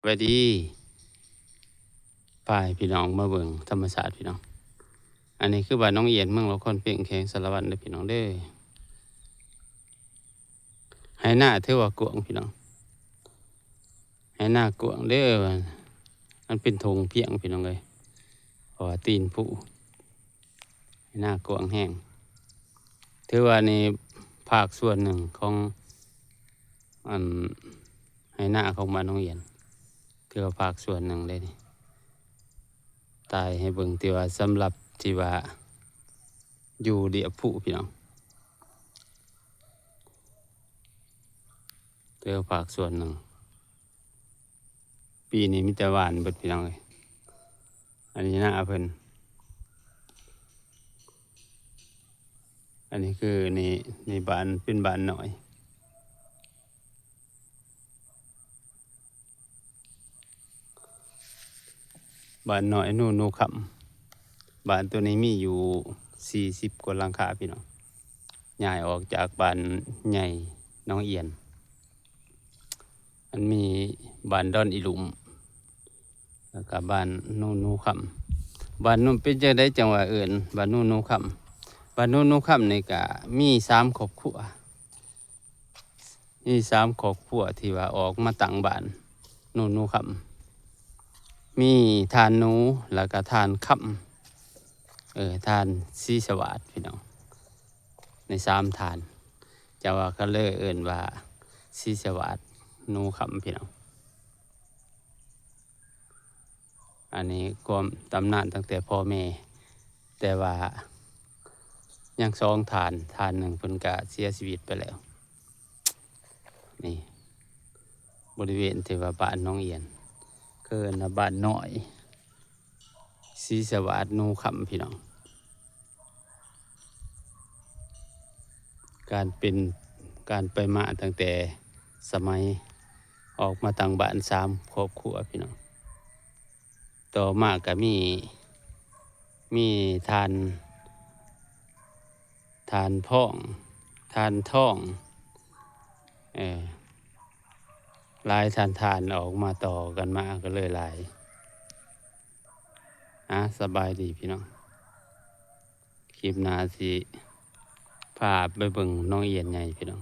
ສະບາຍດີ ພາໃຫ້ພີ່ນ້ອງມາເບິ່ງທຳມະຊາດພີ່ນ້ອງ. ອັນນີ້ຄືບ້ານໜອງອຽນ ເມືອງລະຄອນເພັງ ແຂວງສາລະວັນເດີພີ່ນ້ອງເດີ. ໄຮ່ນາຖືວ່າກວ້າງພີ່ນ້ອງ ໄຮ່ນາກວ້າງເດີ. ມັນເປັນທົ່ງພຽງພີ່ນ້ອງເອີຍ ເພາະວ່າຕີນພູ ໄຮ່ນາກວ້າງແຮງ. ຖືວ່ານີ້ພາກສ່ວນໜຶ່ງຂອງ ອັນ ໄຮ່ນາຂອງບ້ານໜອງອຽນ ຖືວ່າພາກສ່ວນໜຶ່ງເລີຍນີ້. ຖ່າຍໃຫ້ເບິ່ງທີ່ວ່າ ສຳລັບທີ່ວ່າຢູ່ລຽບພູພີ່ນ້ອງ ຖືວ່າພາກສ່ວນໜຶ່ງ. ປີນີ້ມີແຕ່ຫວ່ານເບິດພີ່ນ້ອງເອີຍ. ອັນນີ້ນາເພິ່ນ ອັນນີ້ຄືນີ້ ນີ້ບ້ານ ເປັນບ້ານນ້ອຍ ບ້ານນ້ອຍໜູ ໜູຄຳ. ບ້ານໂຕນີ້ມີຢູ່ສີ່ສິບກວ່າຫຼັງຄາພີ່ນ້ອງ ຍ້າຍອອກຈາກບ້ານໃຫຍ່ໜອງອຽນ. ມັນມີບ້ານດອນອີ່ລຸ່ມ ແລ້ວກະບ້ານໜູ ໜູຄຳ. ບ້ານໜູ ເປັນຈັ່ງໃດຈັ່ງວ່າເອີ້ນບ້ານໜູ ໜູຄຳ? ບ້ານໜູ ໜູຄຳນີ້ກະມີສາມຄອບຄົວ ມີສາມຄອບຄົວທີ່ວ່າອອກມາຕັ້ງບ້ານໜູ ໜູຄຳ. ມີທ່ານໜູ ແລ້ວກະທ່ານຄຳ ເອີ ທ່ານສີສະຫວາດພີ່ນ້ອງ. ໃນສາມທ່ານ ຈະວ່າກະເລີຍເອີ້ນວ່າສີສະຫວາດໜູຄຳພີ່ນ້ອງ. ອັນນີ້ຄວາມຕຳນານຕັ້ງແຕ່ພໍ່ແມ່ ແຕ່ວ່າຍັງສອງທ່ານ ທ່ານໜຶ່ງເພິ່ນກະເສຍຊີວິດໄປແລ້ວ. ນີ້ ບໍລິເວນທີ່ວ່າບ້ານໜອງອຽນ ເອີ້ນວ່າບ້ານນ້ອຍ ສີສະຫວາດໜູຄຳພີ່ນ້ອງ. ການເປັນ ການໄປມາຕັ້ງແຕ່ສະໄໝອອກມາຕັ້ງບ້ານສາມຄອບຄົວພີ່ນ້ອງ. ຕໍ່ມາກະມີ ມີທ່ານ ທ່ານພອງ ທ່ານທອງ ເອີ ຫຼາຍທ່ານ ທ່ານອອກມາຕໍ່ກັນມາກະເລີຍຫຼາຍ. ອາ ສະບາຍດີພີ່ນ້ອງ ຄລິບໜ້າຊິພາໄປເບິ່ງໜອງອຽນໃຫຍ່ພີ່ນ້ອງ.